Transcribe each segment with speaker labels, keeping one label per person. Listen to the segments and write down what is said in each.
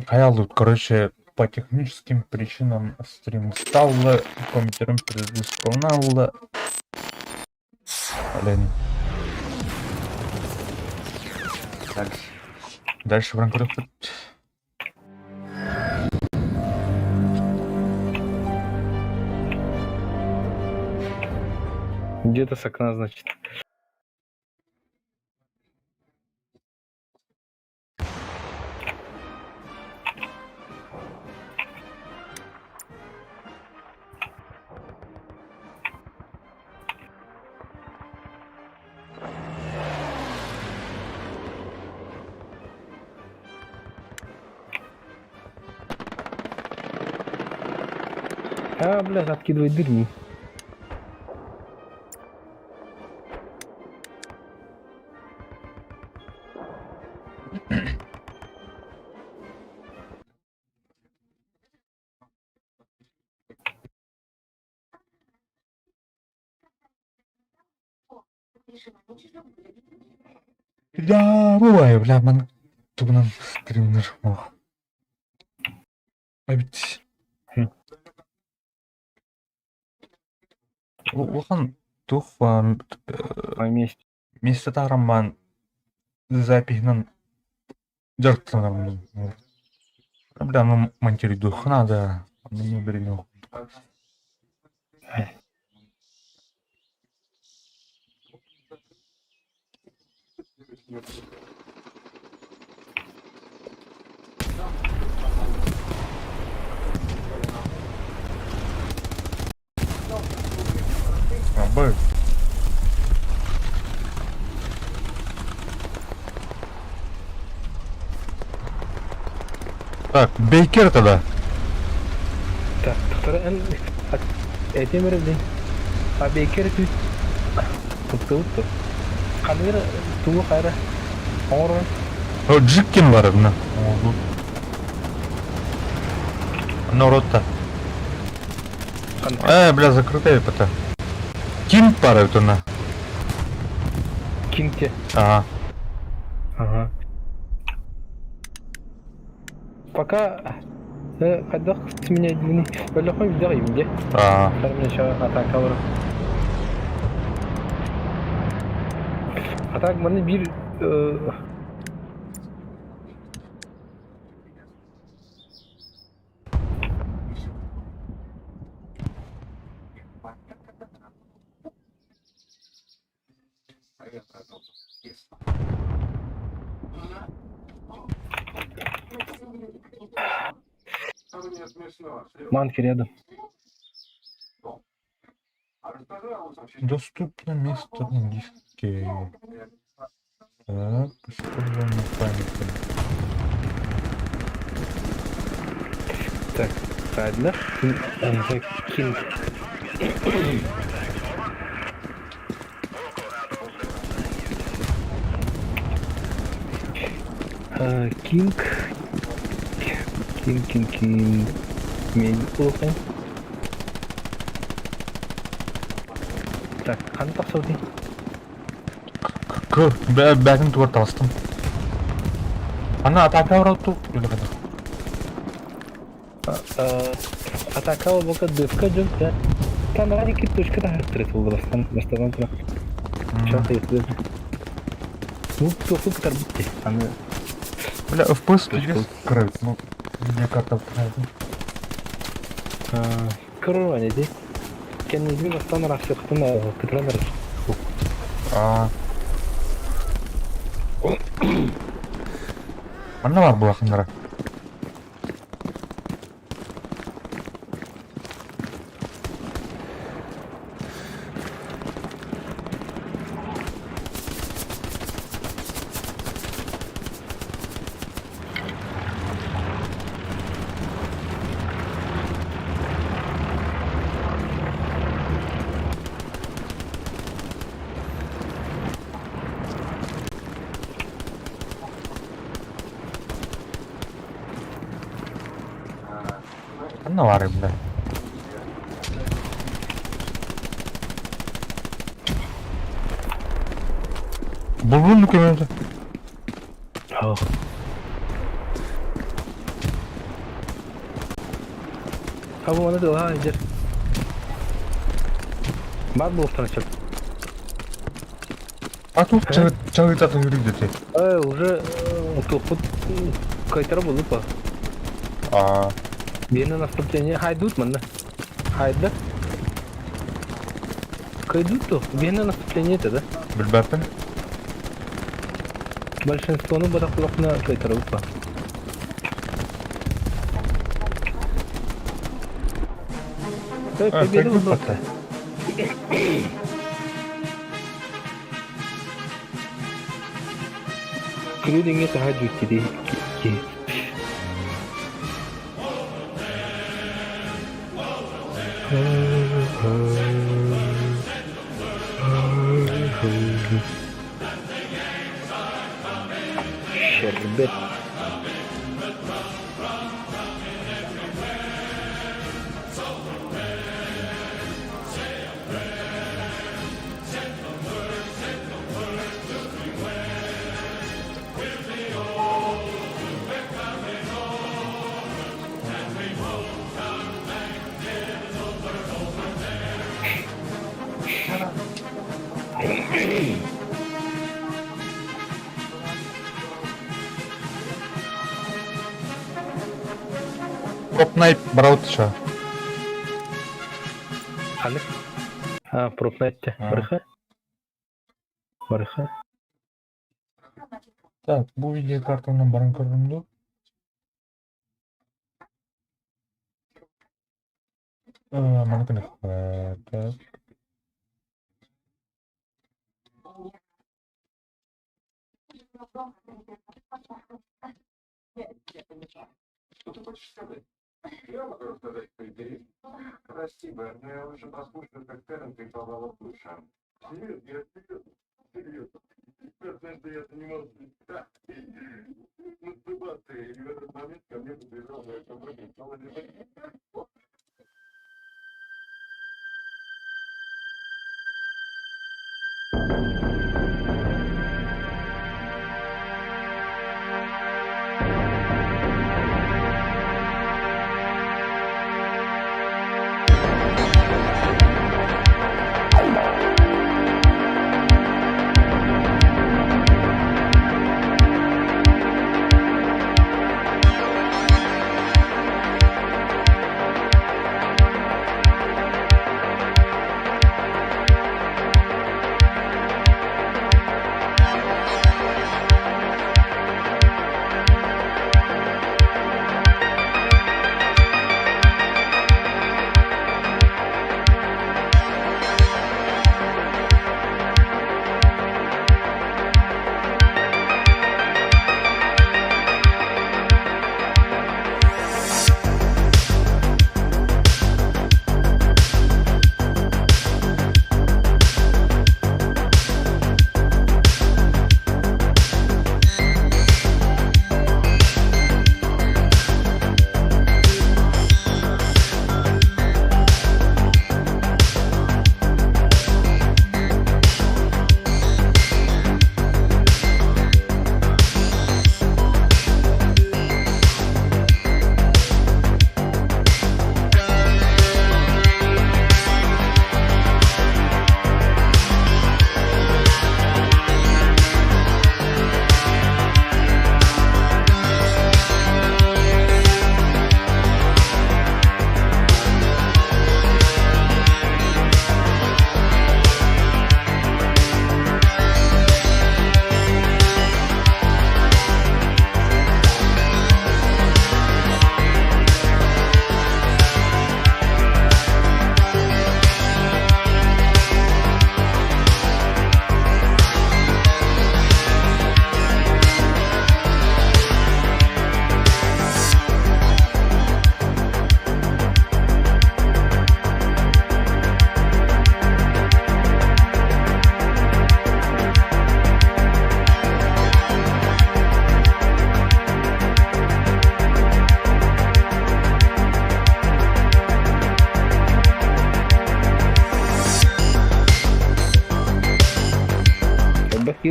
Speaker 1: Хайа короче, по техническим причинам стрим стал, компьютером перезаспавнал. Блин.
Speaker 2: Дальше.
Speaker 1: Дальше в рамках
Speaker 3: Где-то с окна, значит. А, блядь, откидывай дырни.
Speaker 1: Я бываю, бля, ман тугунан стримнер. Ох. Эбит. Улахан тух
Speaker 3: На месте.
Speaker 1: место тарамман запиһынан дьарыктанарым. Бля, ну монтируй надо. Не бери. Абы. Так, Бейкер тогда.
Speaker 3: Так, второй этим рыбный. А бейкер тут. Тутту. Ханыр туу хайра. Оҥорон.
Speaker 1: О, Джиккин бар мына. Народта. Бля, закрытая это. Кинг бар это на.
Speaker 3: Кингте.
Speaker 1: Ага.
Speaker 3: Ага. Пока хайдах сменять бөлөхөй билэр имде.
Speaker 1: Аа.
Speaker 3: Еще атака бар. А так маны бир Манки рядом.
Speaker 1: Доступно место на диске. Так, использование памяти.
Speaker 3: Так, правильно. Кинг. Кинг. Кинг, кинг, кинг. Мен улахан. Так, ханна тахсыбытый?
Speaker 1: К, бәтин туар таластым. Ана атака барату. Или када.
Speaker 3: Атака бока дывка жок да. Там радики точка да характер болду бастан бастан тура. Чак етті. Ну, тоқу кытар бітті. Аны
Speaker 1: Бля, FPS пиздец кроет. Ну, мне как-то
Speaker 3: Корона ди. Кеннеди бастан рахсықтын кытранар.
Speaker 1: А. Манна бар булахындара. Ханна баарый бля? Булбун көмөтө.
Speaker 3: Ох. Абы оны дылаа дьэр. Бар буолуохтара сөп.
Speaker 1: А тут чагытатын үрүйдөтө.
Speaker 3: Э, уже туохпут кайтара булдук ба.
Speaker 1: А
Speaker 3: Биэнэ наступление хайдут манна. Хайда. Кайдут то. Биэнэ наступление это, да?
Speaker 1: Билбэппин.
Speaker 3: Большинствону батахлахна кайтарабыт ба. Э,
Speaker 1: А,
Speaker 3: победа
Speaker 1: кайдут
Speaker 3: булдук.
Speaker 1: батта.
Speaker 3: Күрү деңге таха дьүттири ки. Щербет.
Speaker 1: Пропнайт бараутша.
Speaker 3: Ханнык? А, пропнайтте.
Speaker 1: А.
Speaker 3: Барыха. Барыха.
Speaker 1: Так, бу видеокартанан баран көрдүм дуу? Маны так.
Speaker 4: Что ты хочешь сказать? Я могу рассказать что интересно. Спасибо, но я лучше послушаю, как Кэрен кайфовала в душе. Нет, я серьезно. Серьезно. Однажды я занимался мастурбацией, и в этот момент ко мне подбежала моя подруга и стала лизать.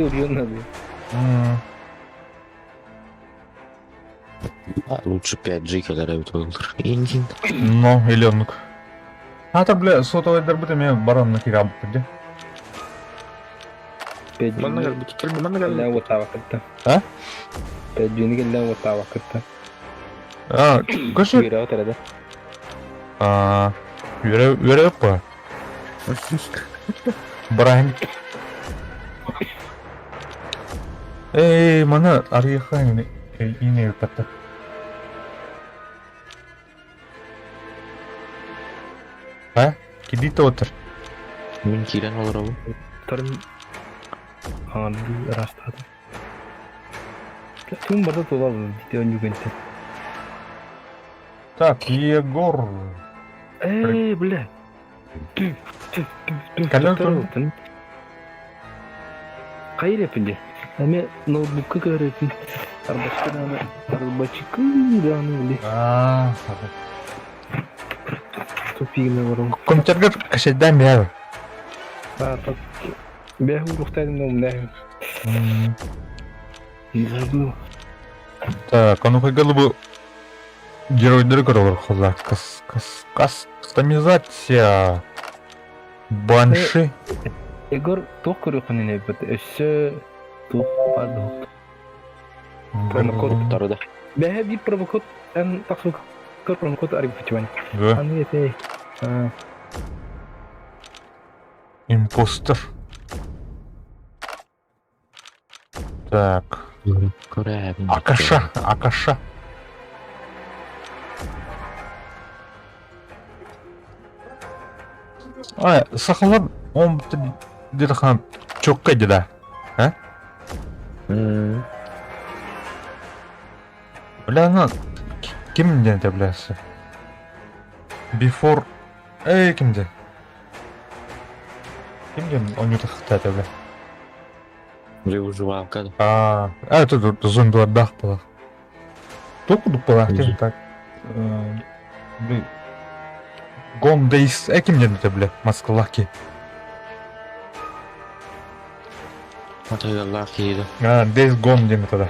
Speaker 3: убьем надо.
Speaker 5: Лучше 5G кэлэр эбит буоллар. Индин.
Speaker 1: Ну, или оннук. Аата, бля, сотовайдарбыт эмиэ баранна киирээбиппит дии.
Speaker 3: 5G
Speaker 5: Манна кэлбит, кэлбит, манна
Speaker 3: кэллээн
Speaker 5: кэлбит.
Speaker 3: уоттаабаккыттан.
Speaker 1: А?
Speaker 3: 5G-ни кэллээн уоттаабаккыттан.
Speaker 1: А, көшө.
Speaker 3: Үөрэҕи тэрэ
Speaker 1: А, үөрэ үөрэ па. Бырааһынньык. Эй, маны арыйыахха иҥэ ыыппаттар. А? Кидиитэ отыр.
Speaker 5: Мин киирэн олоробун.
Speaker 3: Тарым хаҥардыы ыраастаатым. Туун барда тула дите онньугэнтэн.
Speaker 1: Так, Егор.
Speaker 3: Эй, бля.
Speaker 1: Кэлэн турун.
Speaker 3: Хайыр эпинде. Эме ноутбукка көрөтүн. Арбачка дааны, арбачка дааны били.
Speaker 1: Аа,
Speaker 3: Тупигина барым.
Speaker 1: Компьютерга кэшэйдээн биһэр.
Speaker 3: Аа, бэһ урухтайдым да умнэһ. Не забыл.
Speaker 1: Так, ону хайгалы бу геройдары көрөлөр хоза. Кас, кас, кастомизация. Банши.
Speaker 3: Егор туох көрүөххүн эбит өссө туох баар да Промокод.
Speaker 5: Да.
Speaker 3: Бэһэ биир промокод эн тахсыбыккар промокод арыйбыччыбан.
Speaker 1: Да.
Speaker 3: Аны этэй.
Speaker 1: Импостер. Так. Акаша, Акаша. Ай, сахалар он дирихан чокка дила. А? Бля, ну, ким диэн тэблээсэ? Before... Эй, ким диэн? Ким диэн оонньуутахтаа тэблэ?
Speaker 5: Выживалка.
Speaker 1: А, это тут зомбилардаах буолар. Туох курдук буолаах диэн так. Gone Days ким диэн тэблэ? Москвалаах киһи.
Speaker 5: Матайгаллаах киһи
Speaker 1: А, Days Gone диэн этэ да.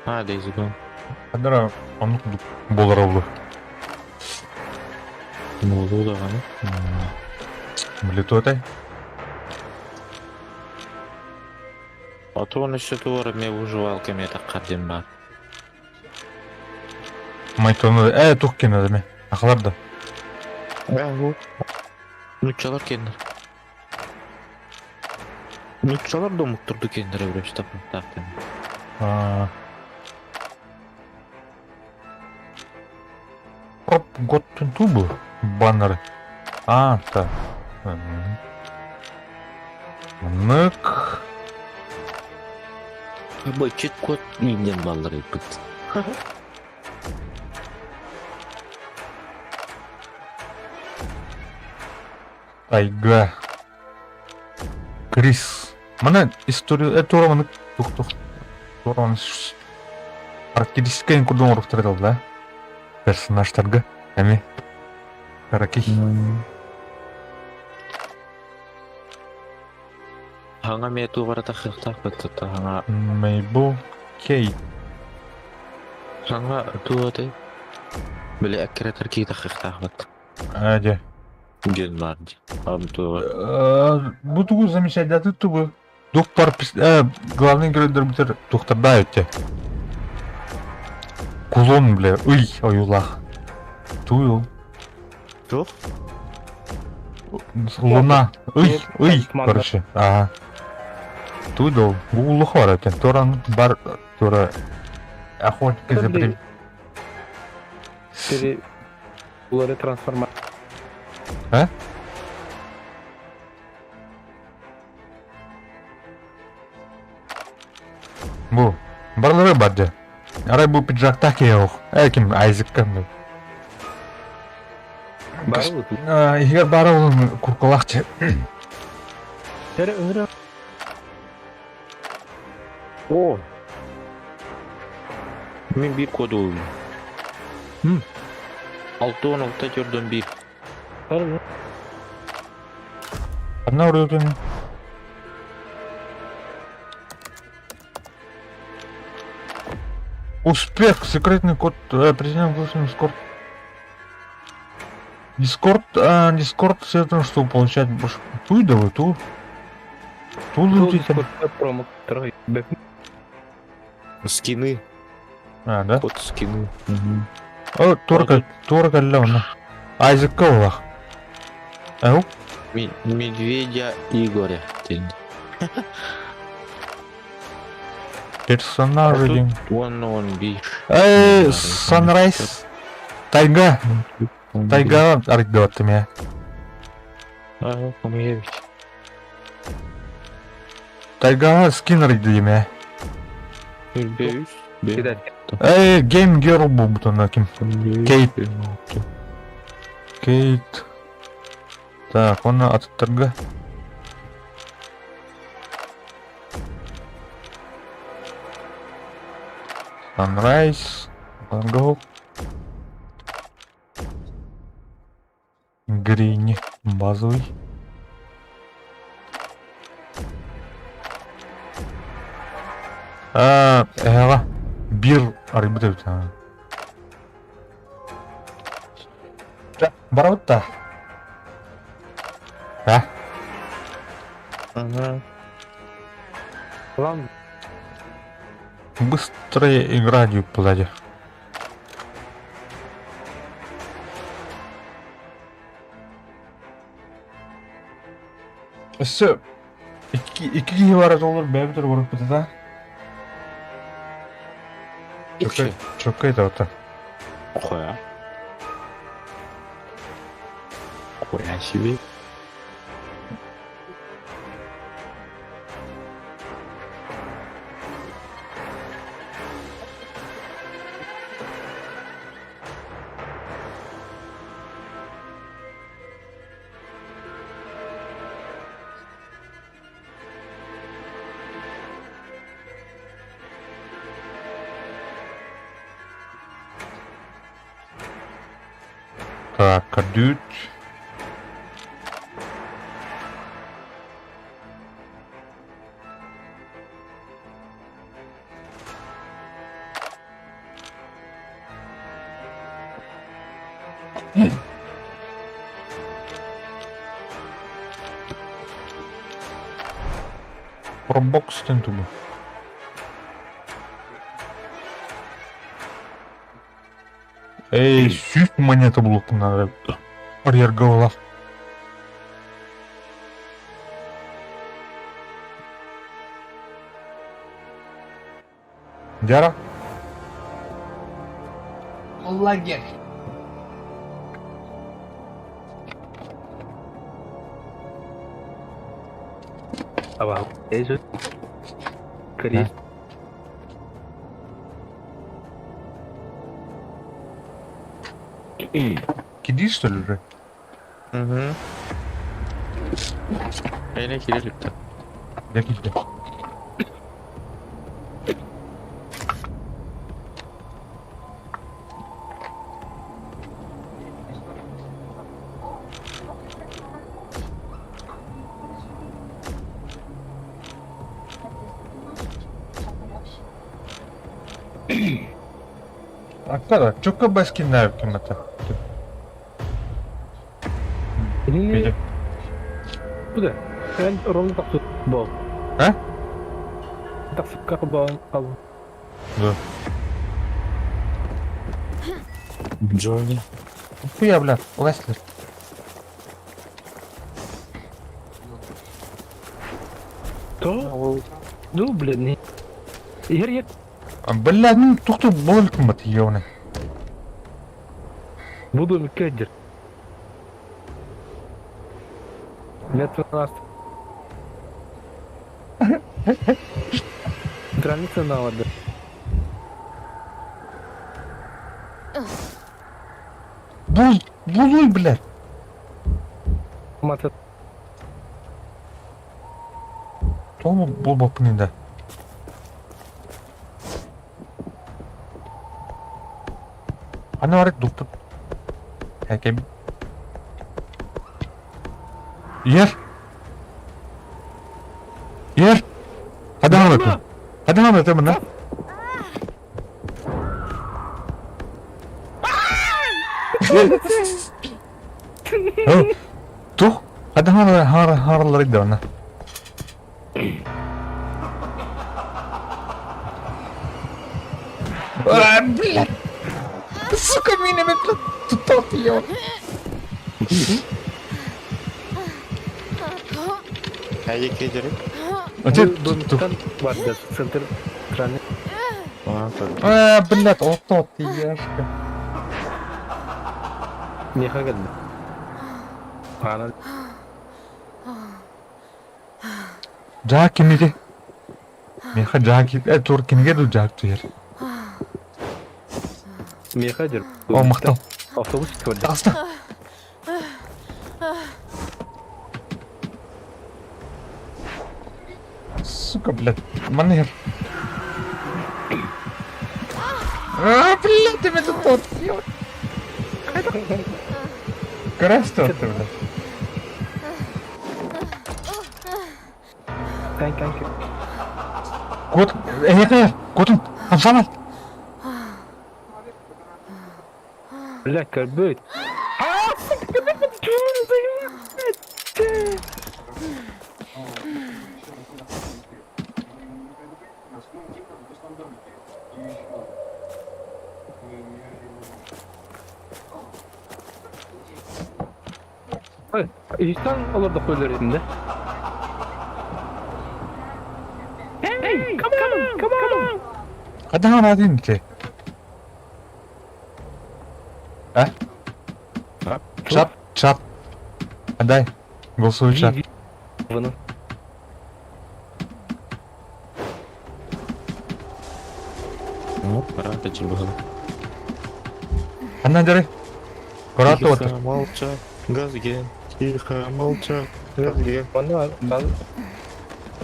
Speaker 5: А, Days Gone.
Speaker 1: Хадара оннук курдук буолар олу.
Speaker 5: Буолуу даҕаны.
Speaker 1: Били туотай.
Speaker 5: Отуон өссө туора эмиэ выживалка эмиэ таххар диэн баар.
Speaker 1: Майтону тух кенедеме. Ахалар да.
Speaker 5: Нуччалар кеннер. Нуччалар да омуктурду кеннер өврөстапмыттаахтан.
Speaker 1: А. Проп готтун тубу баннер. А, так. Нык.
Speaker 5: Бычыт кот ииннен баллар ыппыт.
Speaker 1: Тайга. Крис. Мана история тура тух тух. Тура характеристика курдун оруктар да? Персонажтарга. Эми. Караки.
Speaker 5: Хаҥа эмиэ туох эрэ тахсыахтаах баттата хаҥа
Speaker 1: Мейбл Кейт.
Speaker 5: хаҥа туох этэй? Били эккирэтэр киһи тахсыахтаах бат.
Speaker 1: Аде.
Speaker 5: Диэн баар дии. Ам туох
Speaker 1: Бу тугу замечать тубу. Доктор главный геройдар бүтер тухтарда өтте. Кулон, бля, ый, ойулах. Туйл.
Speaker 5: Туох?
Speaker 1: Луна. Ый, ый, короче. Ага. Туйдол. Гуглу бар өтен. Торан бар тура охотники за при...
Speaker 3: Пере... Улары трансформация.
Speaker 1: А? Бу. Барлары бар дьэ. Арай бу пиджактаах киһи ох. Э ким Айзек ким
Speaker 3: Бары
Speaker 1: Иһигэр баара олун куркалаах дьэ.
Speaker 3: Тере ыҥыра.
Speaker 5: О! Мин биир коду ыллым. 6 16 4 1.
Speaker 3: Бары
Speaker 1: Одна уруйутун. Успех! Секретный код президент Дискорд. Дискорд, Дискорд с этим, чтобы получать больше. Ту давай, ту. Ту лутите.
Speaker 3: Промо.
Speaker 5: Скины.
Speaker 1: А, да?
Speaker 5: Код скины.
Speaker 1: О, турка, турка онно. Айзекка олах. Ау?
Speaker 5: Медведя Игоря.
Speaker 1: Персонажи день.
Speaker 5: One on beach.
Speaker 1: Эй, Sunrise. Тайга. Тайга арыйдыбаттым я.
Speaker 5: Ага, помоевич.
Speaker 1: Тайга скин арыйдым я.
Speaker 5: Бейс.
Speaker 1: Эй, Game Girl буолбутун ким? Кейт. Кейт. Так, оны атыттарга. Sunrise. Go. Грини. Базовый. А, эҕэ. Биир арыйбыт эбит. Барабыт да. А?
Speaker 5: Ага.
Speaker 3: Лан
Speaker 1: Быстрая игра сзади. Өссө икки икки киһи бара олор бэйэбит барыппыт да. Чөккөй чөккөй да
Speaker 5: Хуя. Хуя себе.
Speaker 1: Так, кадют. Пробокс тентубу. Эй, сүүс монета булуохпун наада. Арыйарга буолар. Дяра?
Speaker 2: Лагерь.
Speaker 3: Аба. Эжи. Кри.
Speaker 1: Киди, что ли, уже?
Speaker 5: Угу. Эйне кириликте.
Speaker 1: Я киди. Аккара, чөккө баскиннаев ким это?
Speaker 3: Ini Bu da. Ben ровно так тут был.
Speaker 1: А?
Speaker 3: Так как был.
Speaker 1: Да.
Speaker 5: Джонни.
Speaker 1: Хуя, бля, Лесли.
Speaker 3: То? Ну, блин, не. Егер
Speaker 1: Бля, ну тухту болкум бат ёбаный.
Speaker 3: буду кедер. Метр нас. Граница на воде.
Speaker 1: Бул, булуй, блядь.
Speaker 3: Мата
Speaker 1: Тому бул бапын да. Аны бар дуппут. Хәкәби. Ер. Ер. Хадаман это. Хадаман это мына. Тух? Хада харалар даҕаны. А, блядь! Сука, меня блядь, тут ё.
Speaker 5: Хайдики дьэрик.
Speaker 1: А те
Speaker 3: Домиктан барда центр краны.
Speaker 1: А, блядь, ото ты ешка.
Speaker 3: Меха кэллэ. Ана
Speaker 1: Жаа кимиги? Меха жаа ки тур кинигэ ду жаак туйар.
Speaker 3: Меха дьэр.
Speaker 1: О, махтал.
Speaker 3: Автобус көрдө.
Speaker 1: Таҕыста. Сука, блядь. Манна иһэр. А, блядь, ты меня тут Красто ты, блядь.
Speaker 3: Кань кань.
Speaker 1: Кот, эйхэ, котун, хамсамал.
Speaker 3: Бля, көрбүт. Ой, Үстэн олордох өлөр этим да. Hey, come on, come on.
Speaker 1: Хадаан аадын те. А? Чат, чат. Дай. Голосовой чат.
Speaker 3: Вон.
Speaker 5: Ну, пора было.
Speaker 1: Ханна дәрі. Көраты отыр.
Speaker 5: Тихо, молча, газге. Тихо, молча, газге.
Speaker 3: Вон, бал.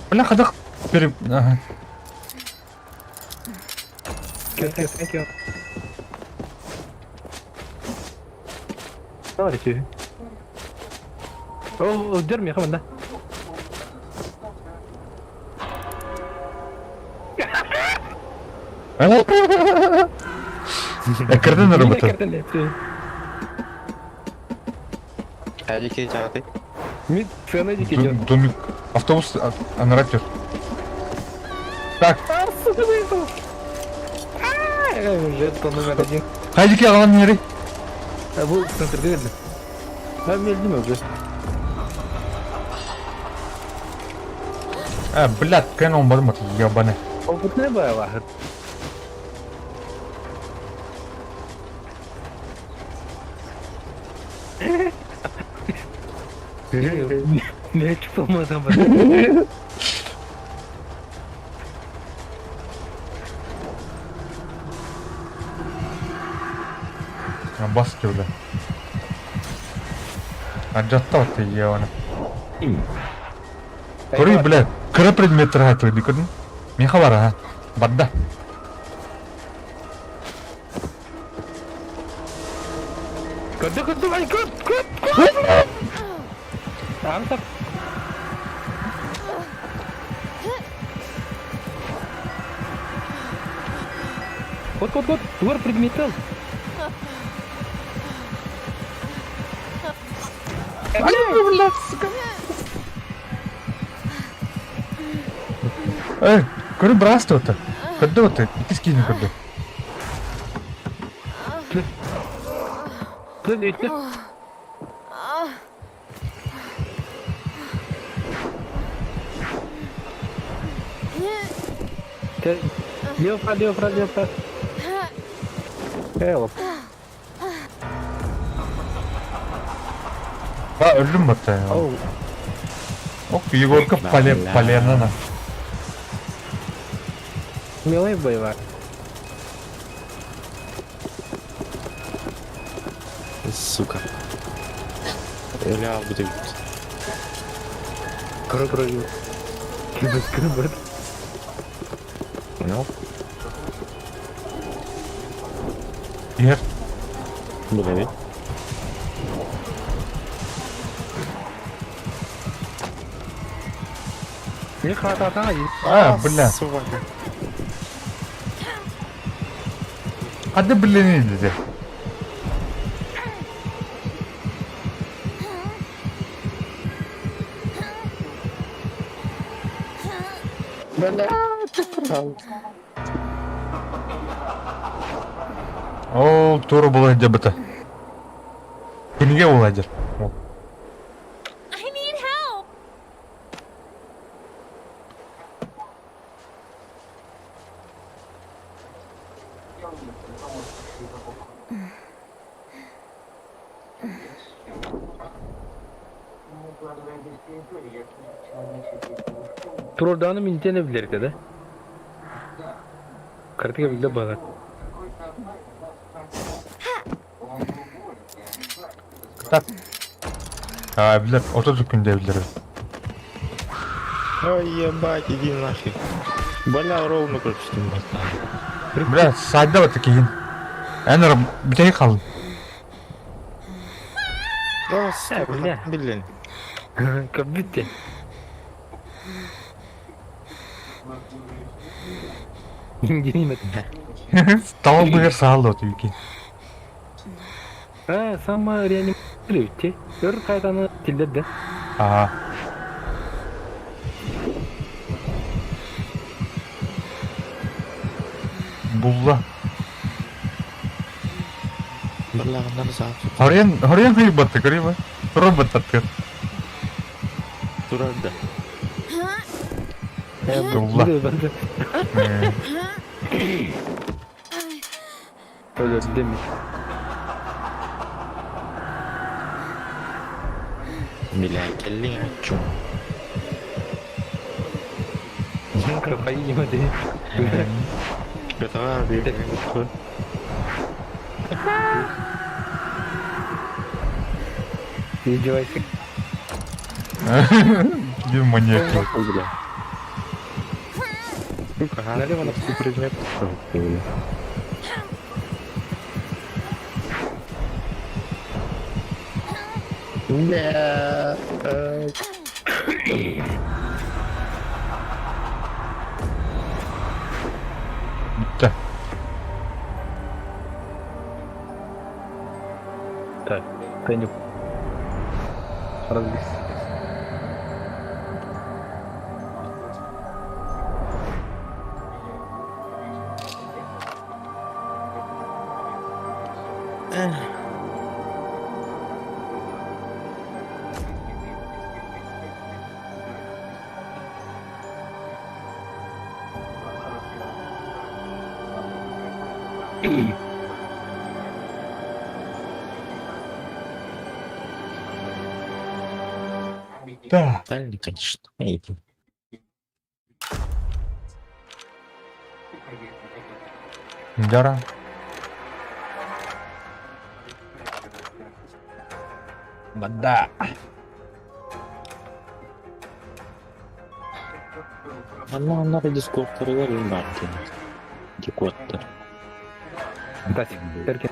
Speaker 1: Бля, хадах. Пере... Ага.
Speaker 3: Thank you, thank you. Давайте. О, дерми, хаманда.
Speaker 1: Эккерден роботы.
Speaker 5: Әдеке жағдай.
Speaker 3: Мид цены дикие.
Speaker 1: Домик. Автобус анаратер. Так.
Speaker 3: А, сука, выехал. А, уже номер один.
Speaker 1: Хайдики алан нери.
Speaker 3: А, бұл центрде берді. А, мелдім уже.
Speaker 1: А, блядь, кэн он бармат, ебаный.
Speaker 3: Опытный бай Не чупамадам.
Speaker 1: Бас килде. Аджатта ты ебаный. Көрүй, блядь, кыра предметтер хатылы көрдүң? Меха бар, а? Барда.
Speaker 3: Көрді, көрді, ай, көр, көр, көр. Амсап. Вот, вот, вот, двор предметал.
Speaker 1: Блядь, сука. Эй, көрү брасты оты. Көрдү оты. Икки скини көрдү.
Speaker 3: Көр, өйтті. Лево, право, лево, право, лево, право. Э,
Speaker 1: А, өлдүм батта.
Speaker 3: Оу.
Speaker 1: Ок, Егорка поле полена.
Speaker 3: Милый боевая.
Speaker 5: Сука. Ля, буду.
Speaker 3: Көрі, көрі. Кібіт, кібіт.
Speaker 5: Понял?
Speaker 1: Ер.
Speaker 5: Блядь.
Speaker 3: Не хватает,
Speaker 1: А, бля.
Speaker 5: Сука.
Speaker 1: Hadi блин dedi. Ол туора була сылдьыбыта. Кинигэ була сылдьар.
Speaker 6: I need help!
Speaker 3: Туруордаҕына минтиэн эбилэр этэ да. Кыратык эбиллэ баҕар.
Speaker 1: Так. А, эбилэр, 30 күндэ эбилэр.
Speaker 5: Ой, ебать, иди нахер. Бля, ровно пропустим.
Speaker 1: Бля, сайда вот такие. Эн бүтэһик хаалын.
Speaker 5: Да, сука,
Speaker 3: Бля.
Speaker 5: блин.
Speaker 3: Көрбүт
Speaker 1: Тал быгар саал да түйки.
Speaker 3: А, сама реанимация. Өр қайтаны тиллерді.
Speaker 1: Ага. Булла.
Speaker 5: Барлағындар саат
Speaker 1: Хорен, хорен хыйбатты, көрейбі. Робот аттыр.
Speaker 5: турар да.
Speaker 1: Булла.
Speaker 3: Өлөрдүм.
Speaker 5: Бля, келлиң ачу.
Speaker 3: Капайым ди.
Speaker 5: Бетага бир.
Speaker 3: Издевайся.
Speaker 1: Где маньяк?
Speaker 5: Бля. Сука,
Speaker 3: Налево на
Speaker 5: предмет. Бля.
Speaker 1: Бітті.
Speaker 3: Так, Теню. Разбись.
Speaker 1: Да.
Speaker 5: Дальний, конечно. Эй,
Speaker 1: Дара. Вода.
Speaker 5: Манна оннор дискордтарыгар ин баар диэн. Дикоттар.
Speaker 3: Тасик, теркен.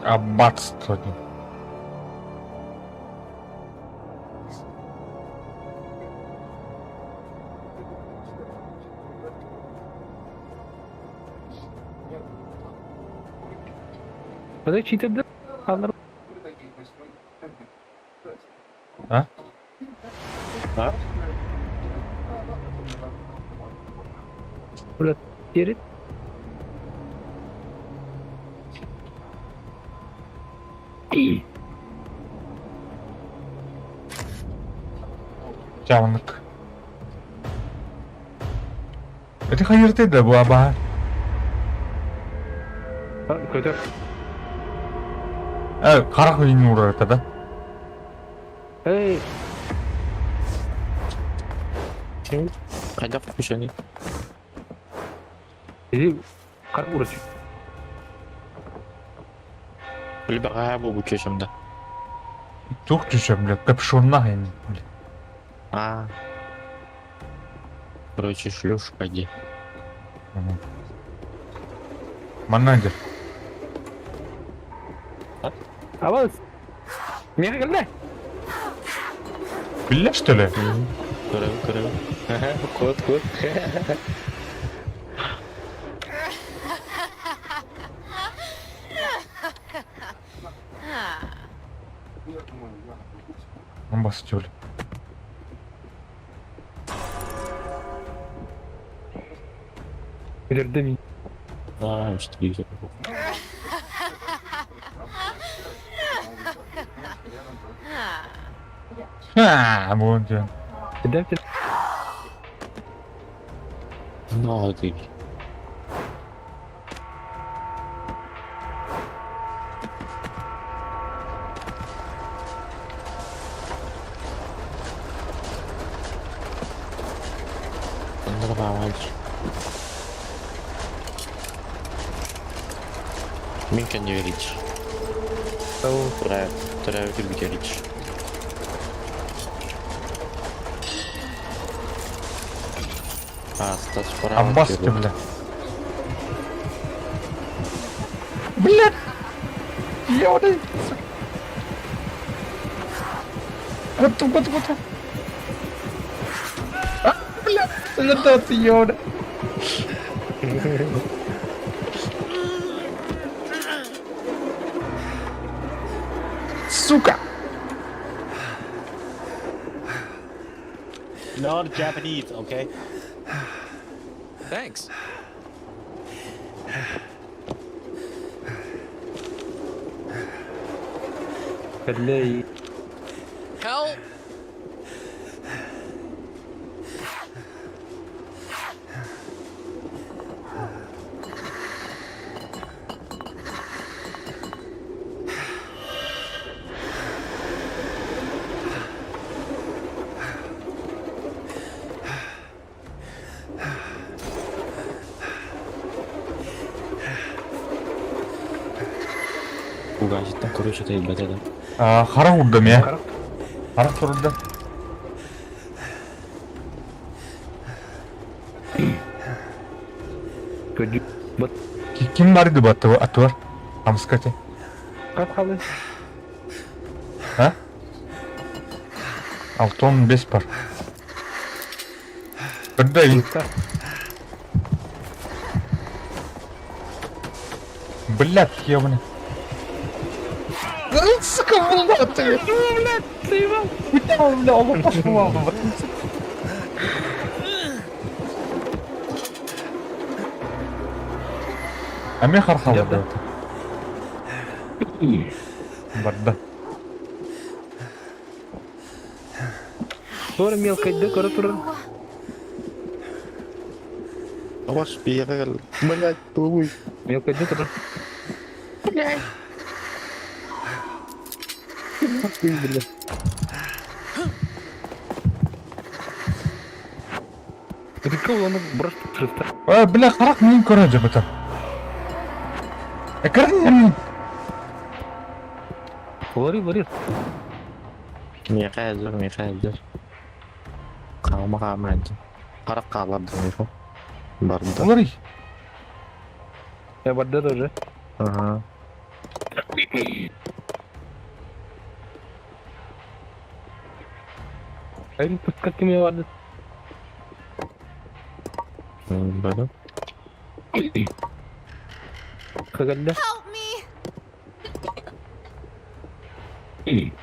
Speaker 1: Аббатство.
Speaker 3: Подожди, читер Аллар.
Speaker 1: А?
Speaker 5: А?
Speaker 3: Диэри
Speaker 1: Чаҕынык. Ити хайыртай да бу абаһа.
Speaker 3: Көтөр.
Speaker 1: Э, харах үйін урарата да.
Speaker 3: Эй,
Speaker 5: Хайдах күшені?
Speaker 3: Иди харах урачы.
Speaker 5: Билбэҕэ буолбут чүөчэм да.
Speaker 1: Туох түшөм, бля, капюшоннаах ин, бля.
Speaker 5: А. Короче, шлюшка ди.
Speaker 1: Манна дьэ.
Speaker 3: Абас. Миэхэ кэллэ.
Speaker 1: Биллэр что ли?
Speaker 5: Көрөбүн, көрөбүн. Кот, кот.
Speaker 1: Он басчы
Speaker 3: Өлөрдө мин.
Speaker 5: А, что ты
Speaker 1: Ха, буон диэн.
Speaker 3: Эдем
Speaker 5: Ну, ты. Нормально. Минка не верить. Вторая верить. А, Стас пора.
Speaker 1: Аббас ты, бля. Бля! Ёбаный! Готов, готов, готов. А, бля, это ты, ёбаный. Сука!
Speaker 7: Not Japanese, okay?
Speaker 8: Thanks.
Speaker 3: Кэллэ.
Speaker 8: Help!
Speaker 5: Угазиттан короче это ебать это.
Speaker 1: А, хара урдам я.
Speaker 3: Харах.
Speaker 1: Хара турда.
Speaker 3: Көдү. Бат.
Speaker 1: Ким бар иди батты атуар? Амскате.
Speaker 3: Хат халы.
Speaker 1: А? Алтон бес бар. Бірде Блядь, ебаный. Сука, блядь, ты!
Speaker 3: Блядь, ты ебал!
Speaker 1: Бля, бля, он пошел, Ами хархала Барда.
Speaker 3: Тора мелко, да, кора тура.
Speaker 5: Ваш пирел. Блять, плывуй.
Speaker 3: Мелко, да, тура.
Speaker 5: Блять. Ты, блядь.
Speaker 3: Это кого он бросил?
Speaker 1: Э, бля, харах мин көрө жабыта. Экран
Speaker 3: Лори, лори.
Speaker 5: Михаил, Михаил. Хаама хаама Харах хаалар да Барда.
Speaker 1: Лори.
Speaker 3: Я барда тоже.
Speaker 5: Ага.
Speaker 3: Айым пускать кеме барды.
Speaker 5: Бада.
Speaker 3: Кагалла.
Speaker 6: Help me!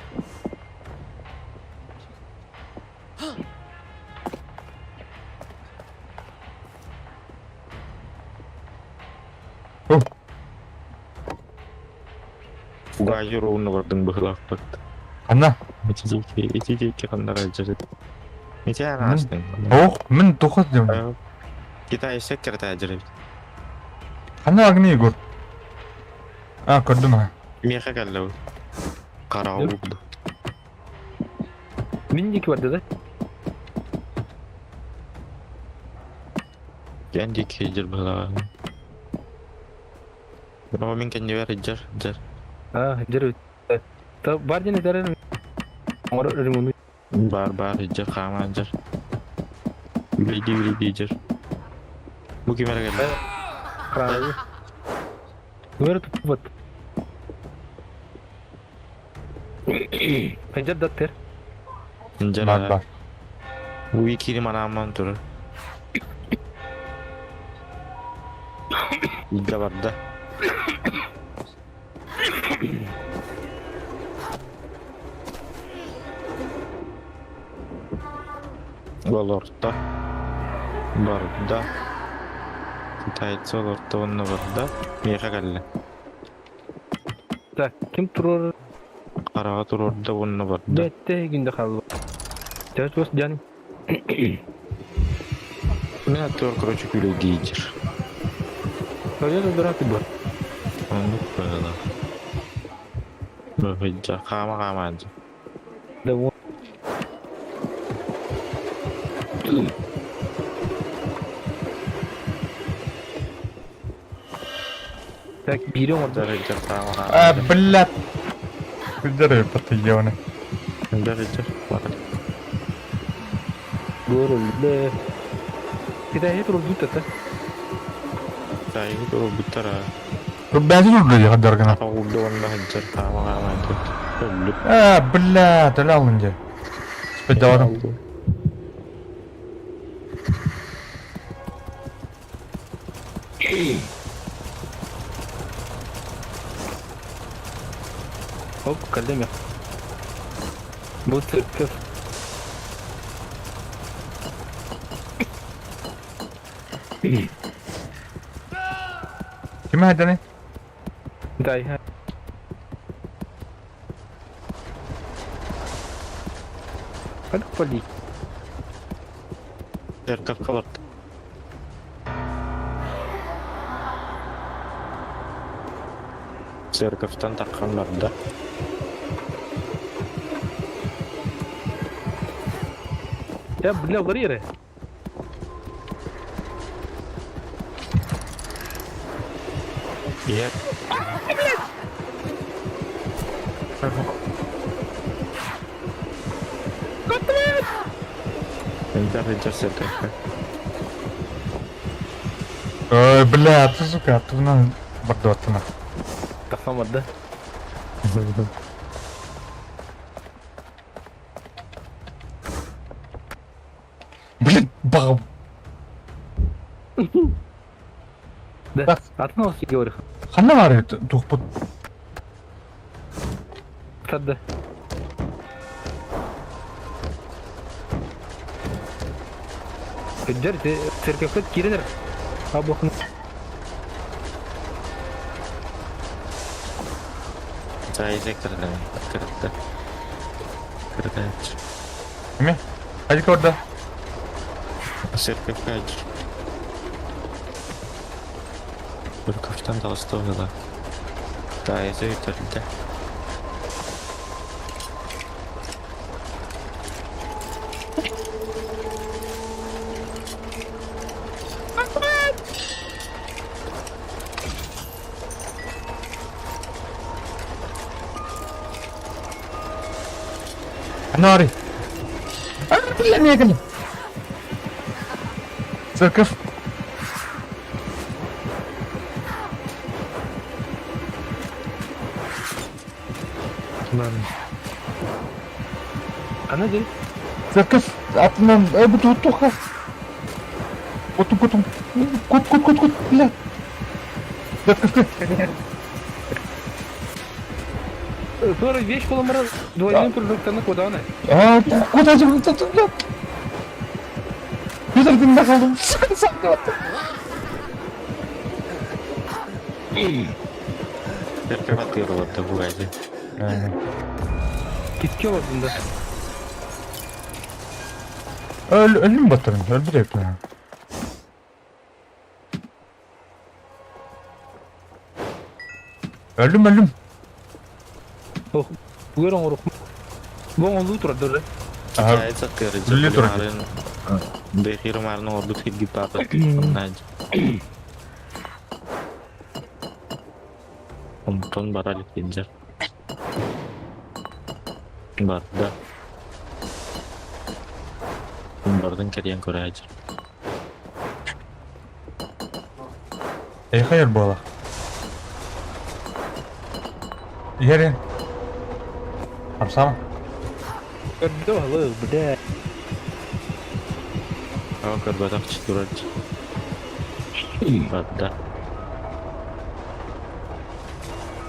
Speaker 5: Баайыр уонна бардыҥ быһыылаахпыт.
Speaker 1: Ханна?
Speaker 5: Ити диэки, ити диэки ханна эрэ дьарыт. Ити араастыҥ.
Speaker 1: Ох, мин туха диэн.
Speaker 5: Китайскай кэрэтэ дьарыт.
Speaker 1: Ханна Агни Егор? А, көрдүм ha.
Speaker 5: Миэхэ кэллэ бу. Хараҕа уурду.
Speaker 3: Мин диэки барда да?
Speaker 5: Эн диэки дьэр быһыылааҕа. Бу мин кэннибэр дьэр, дьэр.
Speaker 3: А, дьэр Бар диэн этэр оҥорор ремону.
Speaker 5: Бар бар дьэр хаамаан дьэр. Үлэйдии үлэйдии дьэр. Бу ким эрэ кэллэ?
Speaker 3: Храны. Нуэр туппут. Ханжар даттер.
Speaker 5: Дьэр
Speaker 1: Бар бар.
Speaker 5: Бу кири манааман турар. Илдьэ барда. Олорто. Барда. Китайцы олорто уонна барда. Миэхэ кэллэ.
Speaker 3: Так, ким турар?
Speaker 5: Хараҕа туруорда уонна барда.
Speaker 3: Бэтте күндэ хаалла. Төс бос дьан.
Speaker 5: Мин аттыбар, короче, күлэйдиир.
Speaker 3: Тоя да дурак бар.
Speaker 5: Оннук быһыылаах. Быһыйдьа, хаама-хаама дьэ.
Speaker 3: Да вот. Так, биири оҥордо.
Speaker 5: Дьэ, хаама-хаама.
Speaker 1: А, блядь. Күддэр патыйыаны.
Speaker 5: Дьэ, дьэ, бар.
Speaker 3: Көрүллэ. Китайы турбут это.
Speaker 5: Китайы турбуттара.
Speaker 1: Бәзин урду яхадаргына.
Speaker 5: Урду онно сылдьар хаама-хаама Өллүк.
Speaker 1: А, бля, төлө алын дьэ. Спайдаларым.
Speaker 3: Оп, кэллим я. Бу церковь.
Speaker 1: Ким хайданы?
Speaker 3: Дай. Как полить?
Speaker 5: Церковь олорто. Церковьтан таххан барда.
Speaker 3: Я, бля, варьеры.
Speaker 5: Ийэ. Элбэх илдьэр церковька.
Speaker 1: Ой, бля, ты, сука, аттыбынан бардыбаттына.
Speaker 3: Тахсан барда.
Speaker 1: Блин, баҕа.
Speaker 3: Да. Атын ол сиге говорю.
Speaker 1: Ханна баар туохпут?
Speaker 3: Тады. Дьэр, церковька киирэн Абохын.
Speaker 5: Заезек кырда. Кырда. Кырда.
Speaker 1: Эме? Хайдык орда?
Speaker 5: Церковька Церковьтан таҕыста Таайсы үтэрдэ.
Speaker 1: Нари. Бля, не Церковь.
Speaker 3: Ана дьэ.
Speaker 1: Церковь атынан бу туха. Кутум кутум. Кут кут кут кут. Бля. Церковь.
Speaker 3: Туора вещь буолан двойной продуктаны куданы.
Speaker 1: А, куда же вы тут, бля? Петр, ты нахал, сука, сам.
Speaker 5: Бэркэ баттыыр олордо бу эти.
Speaker 3: Китке олордум да.
Speaker 1: Öl, ölüm batırın. Öldür hepsini. Öldüm öldüm.
Speaker 3: Ох, бүгөр оҥорук. Бу оҥолуу турар дөрө.
Speaker 1: Aha,
Speaker 5: Китаец аттыыр
Speaker 1: Үллэ турар.
Speaker 5: Бэхир марын оҥорбут киргит папа. Онтон барар илдьэр. Барда. Бардын кэрийэн көрөөчү.
Speaker 1: Эйхайыр буола. Иһэрин. Хамсаама.
Speaker 3: Көрдө балык, бля.
Speaker 5: Ама көрбөтөх турар. Барда.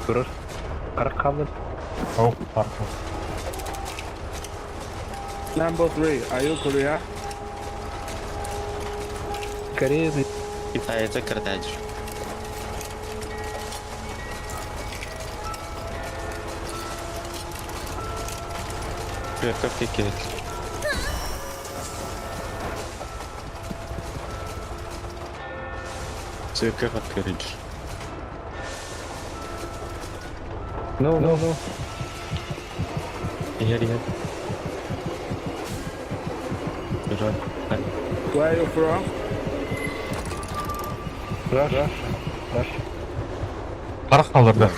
Speaker 3: Турар. Харах хаалла.
Speaker 1: Ол, парка.
Speaker 9: Number three, are you Korea?
Speaker 3: Корея.
Speaker 5: Китаец картач. Как ты кидать? Церковь открыть.
Speaker 3: No, no, no.
Speaker 5: Иһэр иһэр. Бирон.
Speaker 9: Where are you from?
Speaker 3: Russia. Russia.
Speaker 1: Харах хаалларда.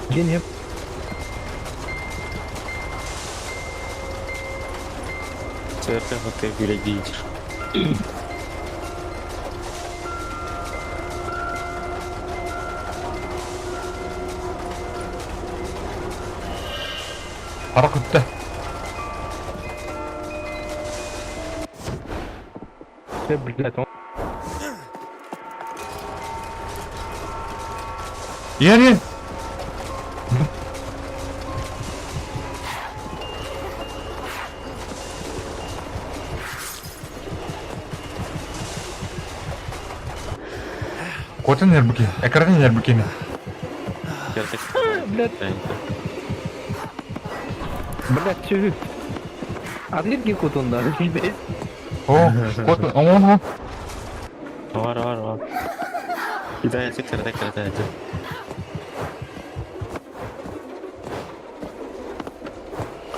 Speaker 3: Гений.
Speaker 5: Церковь открыть.
Speaker 1: Харах үттэ.
Speaker 3: Блядь, он.
Speaker 1: Иһэр иһэр. Куотан иһэр бу киһи. Экранын иһэр бу киһини.
Speaker 3: Блядь. Блядь, чү. Адлетки кутунда.
Speaker 1: О, куотан, оҥон оҥон.
Speaker 5: Бар бар бар. Китаец кырда кырда. А?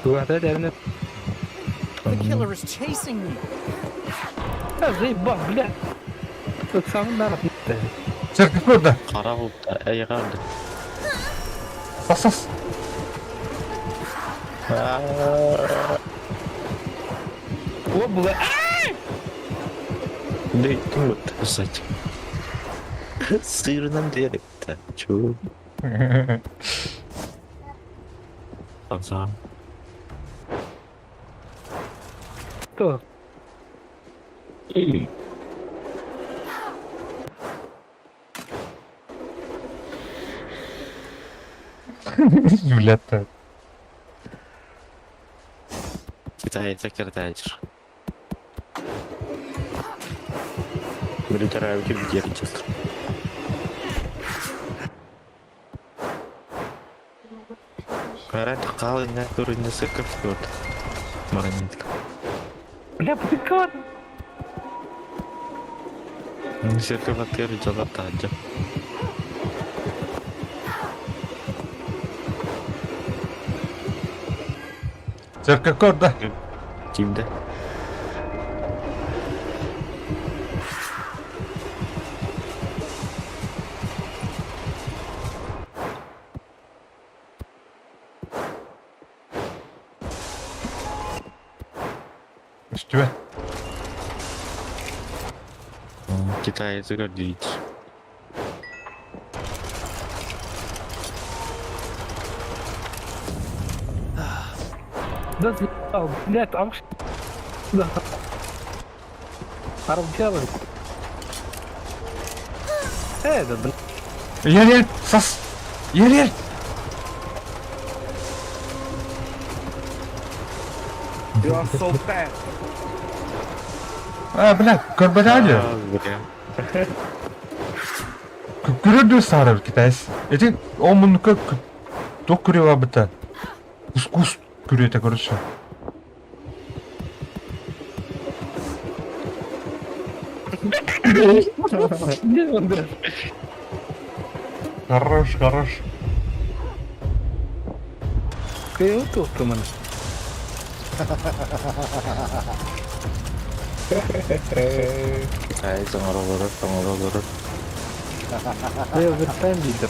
Speaker 3: Тугата дәрне.
Speaker 8: The killer is chasing me.
Speaker 3: А, заебал, блядь. Тут сам народ.
Speaker 1: Церковь көрдө.
Speaker 5: Хара булта айгарды.
Speaker 1: Сас сас.
Speaker 3: О, бля.
Speaker 5: Да ким писать? Сырным деректе. Чу. Ансам.
Speaker 3: Кто?
Speaker 1: Блядь.
Speaker 5: Китаец киртач. Military деречестр. Карат қалына турында сыркып көрд. Марионетка.
Speaker 3: Бля, потыкал.
Speaker 5: Сыркып атыр жалап таджа.
Speaker 1: Церковь көрдө.
Speaker 5: Кимде?
Speaker 1: Үстүбэ.
Speaker 5: Китаец көрдүйт.
Speaker 3: Да, заебал, блядь, а Да. Арб да, блядь.
Speaker 1: Иһэр иһэр. Сас. Иһэр иһэр.
Speaker 9: You are so bad.
Speaker 1: А, бля, көрбөтөө дии. Көрөр саарар китаец. Эти ол муннукка туох күрүө барбыта. Кус-кус күрүөтэ короче. Хорош, хорош.
Speaker 3: Кыйы туохтуман.
Speaker 5: Китай тоҥоро олорор, тоҥоро олорор.
Speaker 3: Э, овертайм дииллэр.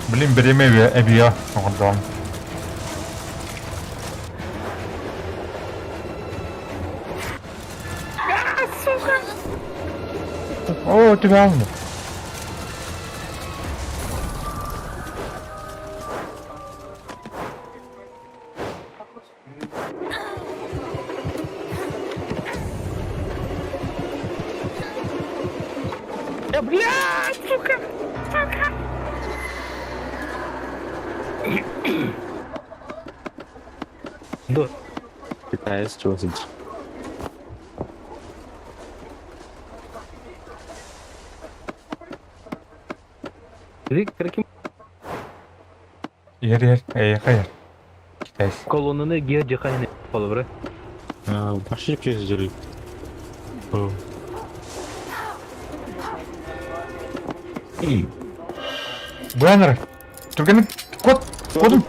Speaker 1: Блин, бириэмэ эбиэ оҥордоҕум. О, тебя алны.
Speaker 3: Э, блядь, сука! Сука! До.
Speaker 5: Китаец чего сидит?
Speaker 3: Кыраким
Speaker 1: Иһэр иһэр, эйиэхэ иһэр. Китайс.
Speaker 3: колоннаны гео жахайны холобура.
Speaker 5: Вообще пиздели.
Speaker 1: Буянар. Түргэнник кот кодум.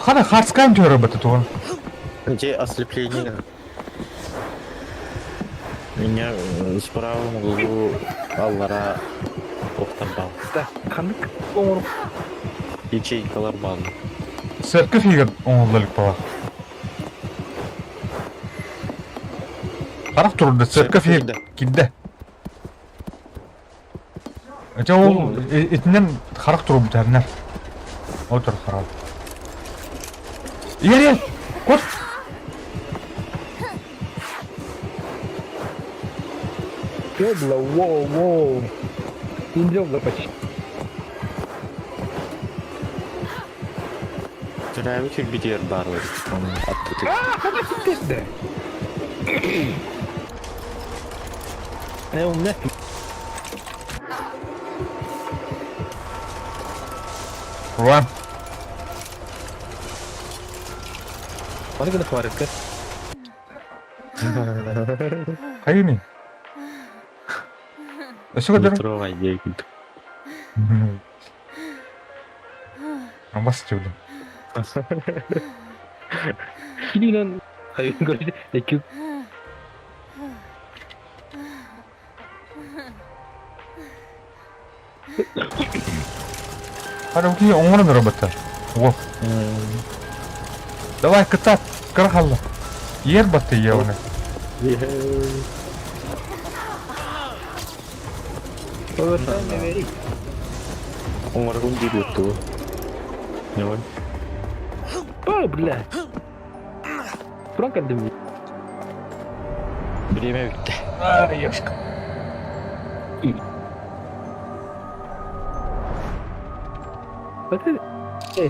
Speaker 1: Хана хардскан түһэр бата тугун.
Speaker 5: Где ослепление? Меня с правым углу Аллара Охтарбал.
Speaker 3: Да, ханнык оҥорук
Speaker 5: Ячейкалар бан.
Speaker 1: Церковь иһигэр оҥоһулла илик баҕар. Харах турда церковь иһигэр киирдэ. Ити ол итинэн харах турбут эрнэр. Отор харах. Иһэр иһэр! Кот!
Speaker 3: Ёбла, воу, воу. Индёбла почти.
Speaker 5: Төрөөбүт сирбитигэр баар аттытык.
Speaker 3: Да. Э, у меня
Speaker 1: Руан.
Speaker 3: Маны гына хварыкка.
Speaker 1: Хайыный? Өссө көрдөрүм.
Speaker 5: Метроға диэки.
Speaker 1: Амбас чүлүм.
Speaker 3: Килинен хайын көрдү. Эки
Speaker 1: Хара ки оҥорон робота. Во. Давай кытаат, кыра халла. Иэр батты иэҕинэ.
Speaker 3: овертайм не
Speaker 5: Оҥоргун диир тугу. Не ой.
Speaker 3: О, бля. Туран кэлдим.
Speaker 5: Время бүттэ.
Speaker 1: Ай, ёшка.
Speaker 3: Бата. Э.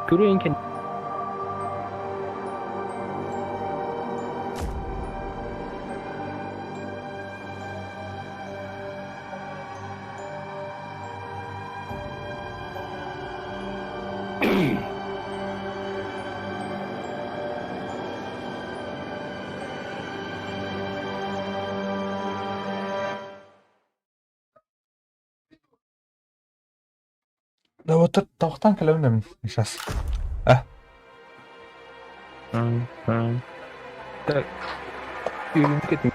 Speaker 3: Көрөйүн кен.
Speaker 1: Да вот тохтан кэлэбин сейчас. А.
Speaker 3: Так. Үйүм кетим.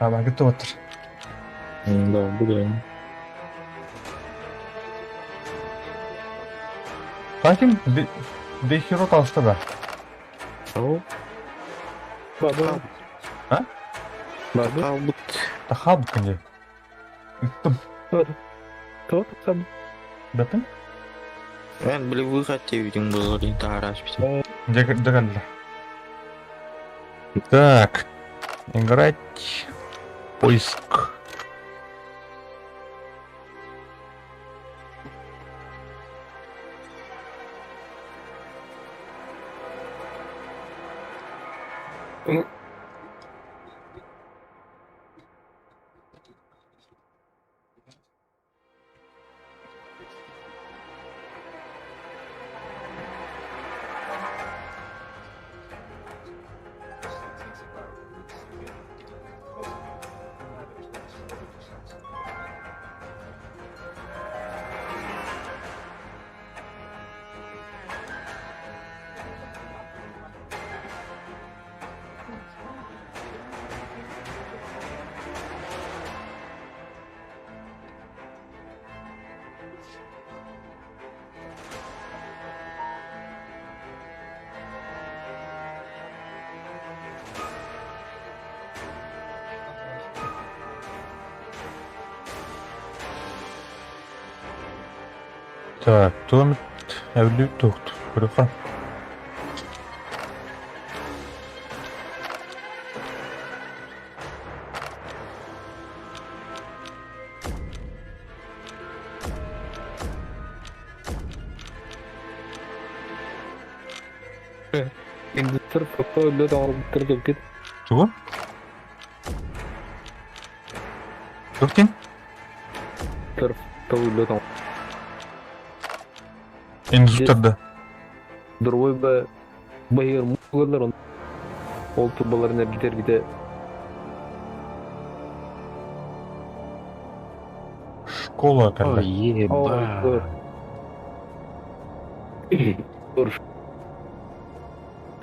Speaker 1: Абагы туотыр.
Speaker 5: Да, буду.
Speaker 1: Таким дехиро таста да.
Speaker 5: О,
Speaker 3: Баба.
Speaker 1: А?
Speaker 3: Баба.
Speaker 5: Талбыт.
Speaker 1: Тахаб кынде. Үттім.
Speaker 3: То сам.
Speaker 1: Бәтін?
Speaker 5: Мен били выход тебитин был тараш бит.
Speaker 1: Дегелді. Так. Играть. Поиск. Так, туом эбилүү туохт көрүөххэ.
Speaker 3: Индустр фото өллөт оҥорбуттар кэлбит.
Speaker 1: Тугу? Туох диэн?
Speaker 3: Фото өллөт
Speaker 1: Индустр да.
Speaker 3: Дорвой ба баһыгар мугалар ол турбаларын эргитэ-эргитэ
Speaker 1: Школа
Speaker 5: Ой,
Speaker 1: кэллэ.
Speaker 5: еба.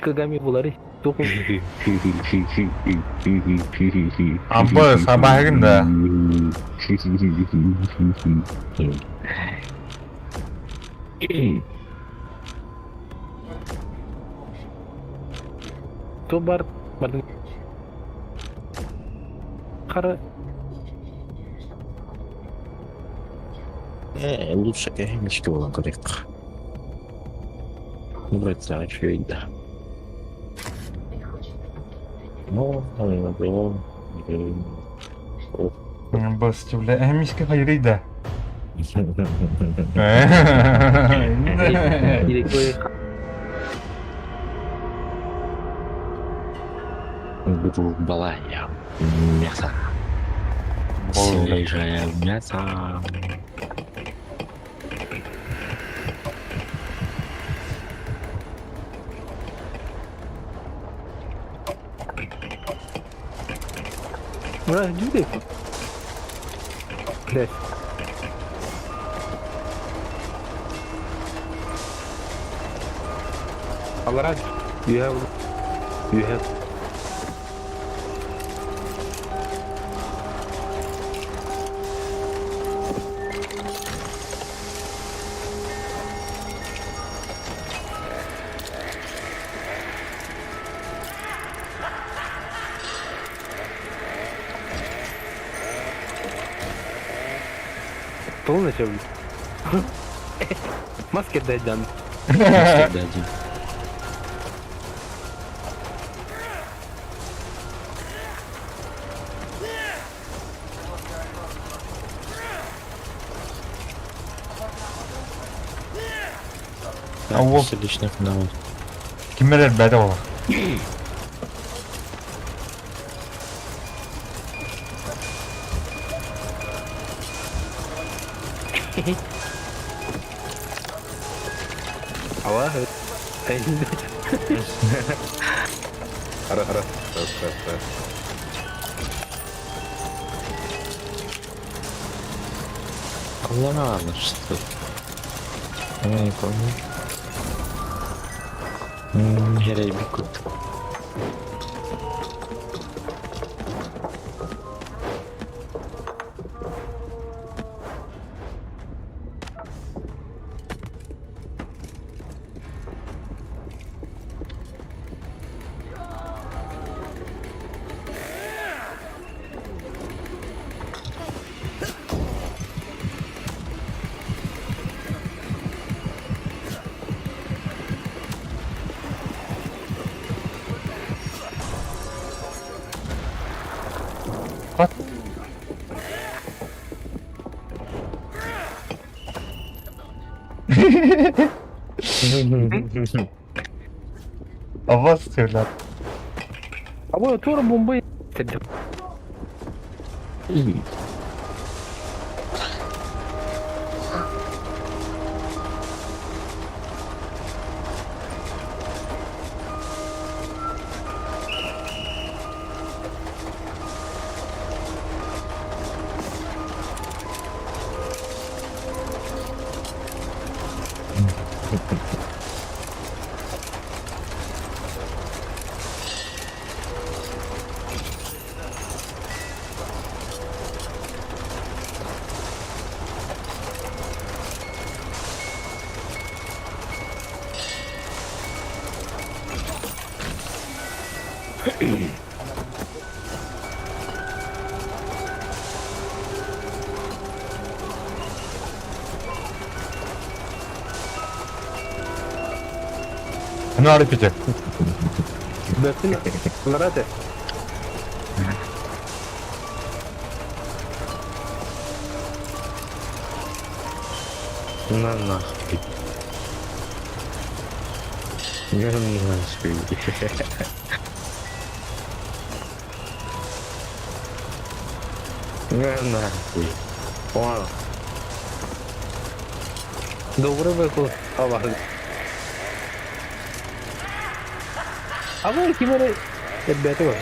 Speaker 3: Кагами булары туох
Speaker 1: Амба сабаһыгын да.
Speaker 3: Ту бар бардын хара
Speaker 5: Лучше мечты буолан көрүөххэ. Вроде үчүгэй да. Ну,
Speaker 1: Бас бля, эмискэ хайырый да.
Speaker 5: Балая мясо. Свежее мясо.
Speaker 3: Бра, дьүдэ. Блядь. Аларад, you have полностью. Маски дай дан.
Speaker 5: Дадим.
Speaker 1: А вот.
Speaker 5: Сердечных финалов.
Speaker 1: Киммелер бәдэ ола.
Speaker 3: Ала.
Speaker 4: Хара, хара. Раз, раз, раз.
Speaker 5: Ладно, что? Я не помню. Херебикут.
Speaker 1: What? Авас сөйләп.
Speaker 3: Абы тура бомба.
Speaker 1: Ну, арыпите.
Speaker 3: Бөттүн ларате.
Speaker 5: На нахуй. На нахуй. На нахуй. Понял.
Speaker 3: Добрый выход. Аллах. Абы ким эрэ эрбээтэ бар.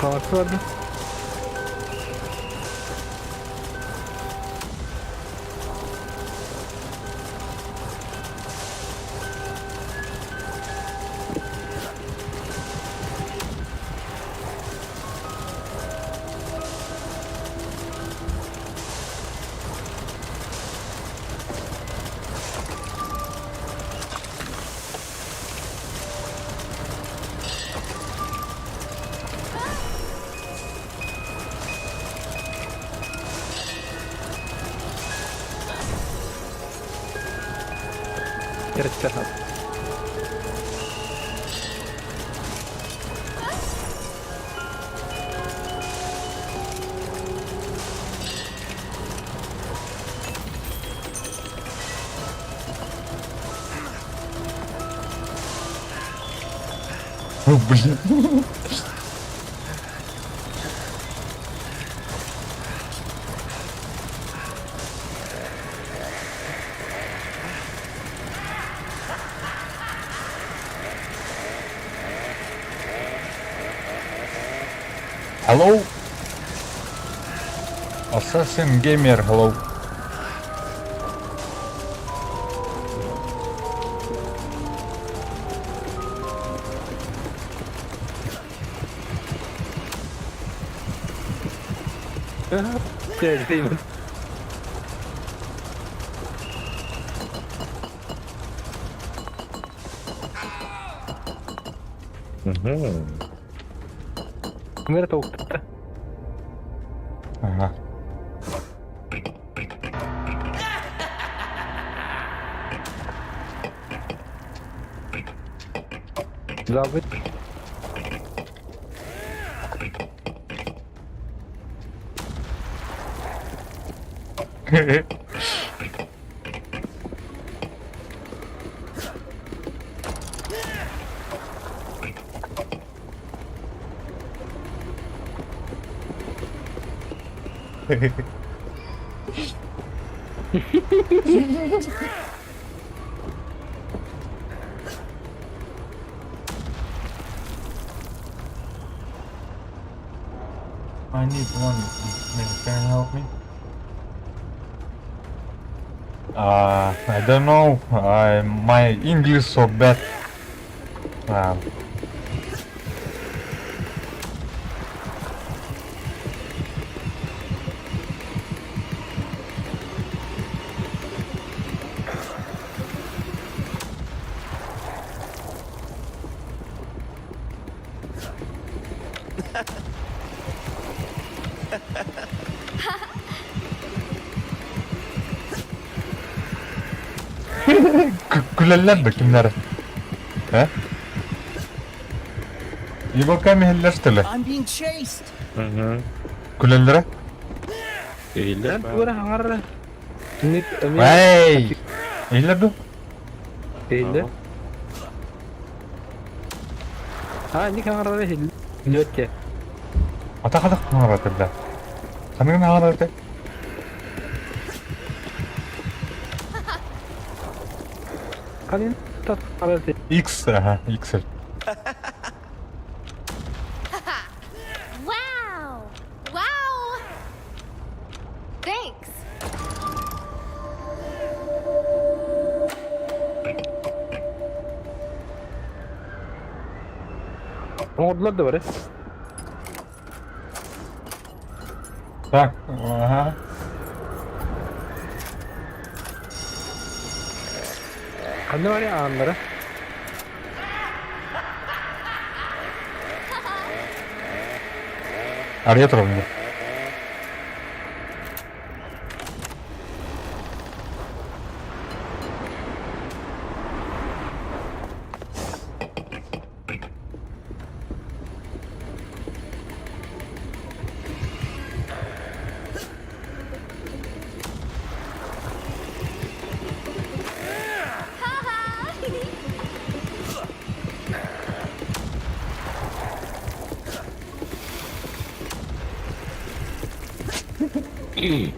Speaker 3: Хаҥатта барда. Кэрччэхэ.
Speaker 1: Ну, блин. Hello? Assassin Gamer, hello.
Speaker 3: Чэ, Мэр толкта.
Speaker 1: Ага.
Speaker 3: Забыть.
Speaker 1: I need one. Can you help me? I don't know. I my English so bad. Күлэллэр да кимнэр? Э? Ибока миһиллэр что ли?
Speaker 8: I'm being chased.
Speaker 1: Күлэллэрэ?
Speaker 5: Иһиллэр
Speaker 3: Эн
Speaker 5: баар.
Speaker 3: тугу эрэ хаҥарра. Ник эмиэ
Speaker 1: Эй! Иһиллэр дуу?
Speaker 3: иһиллэр. А, ник хаҥарара иһиллэр. Лүөттэ.
Speaker 1: Атах-атах хаҥарар да. Ханныгын хаҥарар этэ?
Speaker 3: Ханын тат хаҥарар этэ.
Speaker 1: X, ага, XL.
Speaker 6: Wow! Wow! Thanks.
Speaker 3: Оҥордулар да бары.
Speaker 1: Так, ага.
Speaker 3: Ханна бары ааннара?
Speaker 1: Арыйа турабын.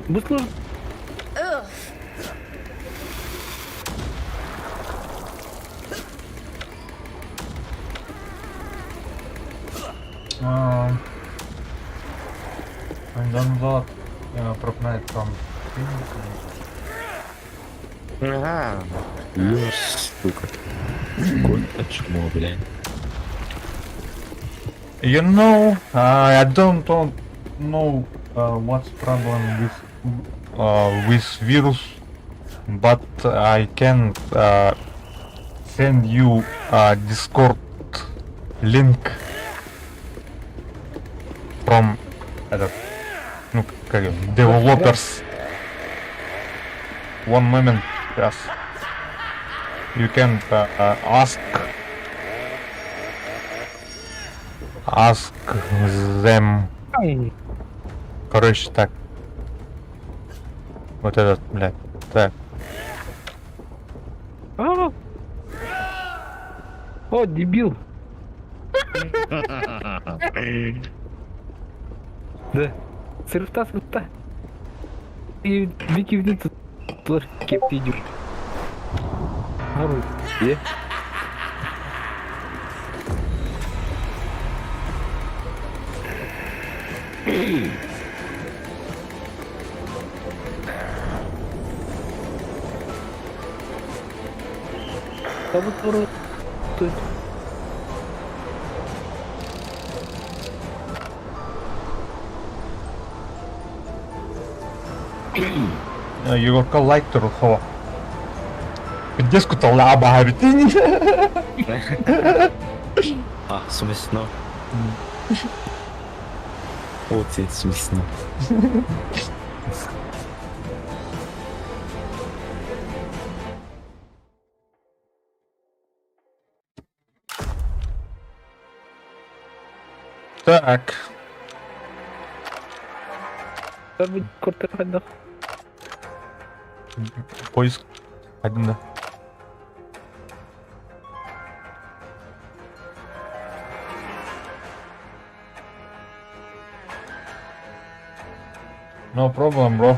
Speaker 3: Бу служба
Speaker 1: Download Propnight from
Speaker 5: Ага. Лёс, сука. Какое чмо, блядь.
Speaker 1: You know, I don't know what's problem with virus, but I can send you a Discord link from этот, ну, как его, developers. One moment, yes. You can ask them. Короче, так. Вот этот, блядь. Так.
Speaker 3: А! О, дебил! Да. Сырыфта, сырыфта. И Вики вниз кеп идешь. Е. Тут.
Speaker 1: Егорка лайк турхова. Деску талаба битин.
Speaker 5: А, смешно. Очень смешно.
Speaker 1: Так. Поиск. Один, да. No problem, bro.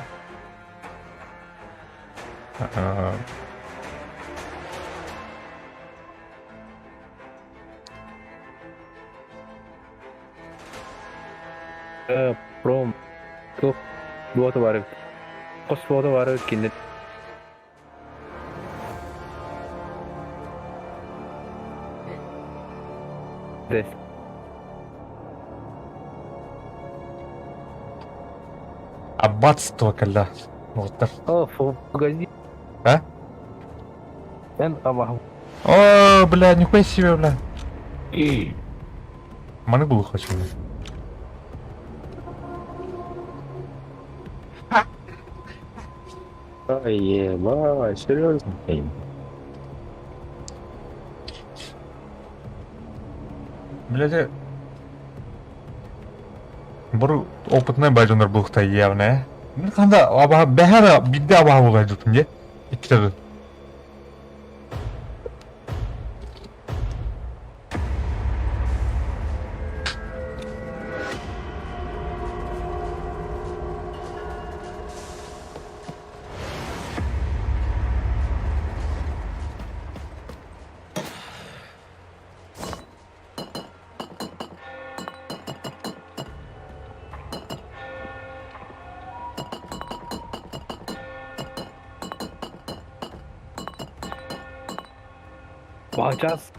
Speaker 3: Пром. Туох буота баар эбит. Хос буота баар эбит кинини. Дэс.
Speaker 1: Аббатство когда. Вот так.
Speaker 3: О, фу, погоди.
Speaker 1: А?
Speaker 3: Эн абаһым.
Speaker 1: О, бля, нихуя себе, бля. Маны было хочу.
Speaker 5: Ай, ебать, серьезно?
Speaker 1: Блядь, Бу опытный бажанар булухта явно, э? Мин ханда абаһа бэһэр бидде абаһа булайдытым де. Иккитэ
Speaker 3: Бачас.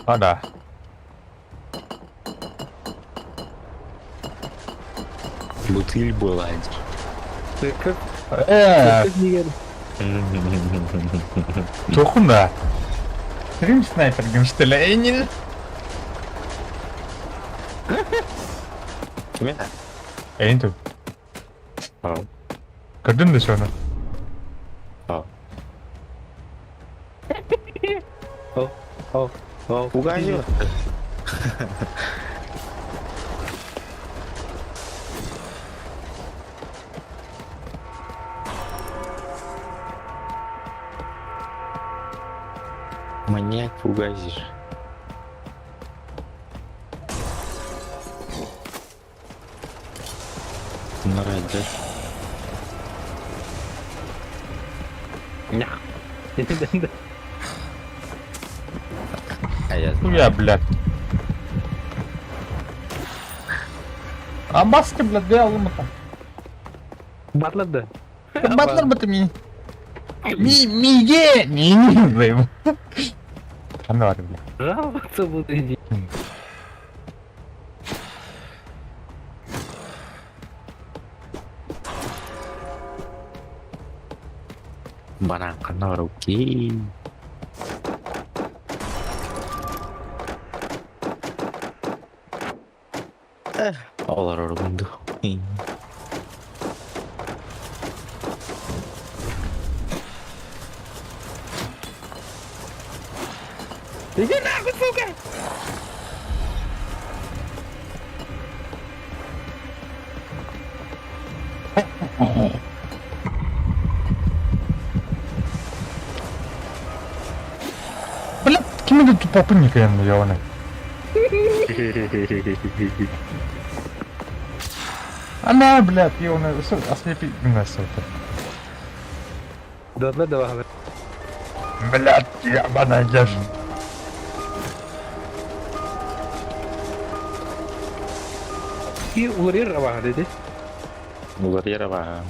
Speaker 1: А, да.
Speaker 5: Бутыль была
Speaker 3: Тыкып,
Speaker 1: Э,
Speaker 3: тыкып дигән.
Speaker 1: Тухна. Стрим снайпер генштеля.
Speaker 5: Кимэ?
Speaker 1: Эйн тут.
Speaker 5: Аа.
Speaker 1: Көрдүн да соны.
Speaker 5: Аа.
Speaker 3: О, о, о.
Speaker 5: Угадил. Маньяк фугазишь. Нарать, да?
Speaker 3: Нях.
Speaker 5: А я
Speaker 1: Ну
Speaker 5: знаю.
Speaker 1: я, блядь. А маски, блядь, где алымата?
Speaker 3: Батлар да.
Speaker 1: Батлар баты ми. Ми, миге, ми, ми, блядь. Ханна бар, блядь.
Speaker 3: Жаловаться буду иди.
Speaker 5: Банан канар, окей. Олар оргунду.
Speaker 3: Иди нахуй, сука!
Speaker 1: Блядь, ким это тупопынник я, Она, блядь, ёбаная, ослепи меня, сука.
Speaker 3: Да, да, давай.
Speaker 1: Блядь, ебаная держи.
Speaker 3: И урир, деди.
Speaker 5: Уларьярова.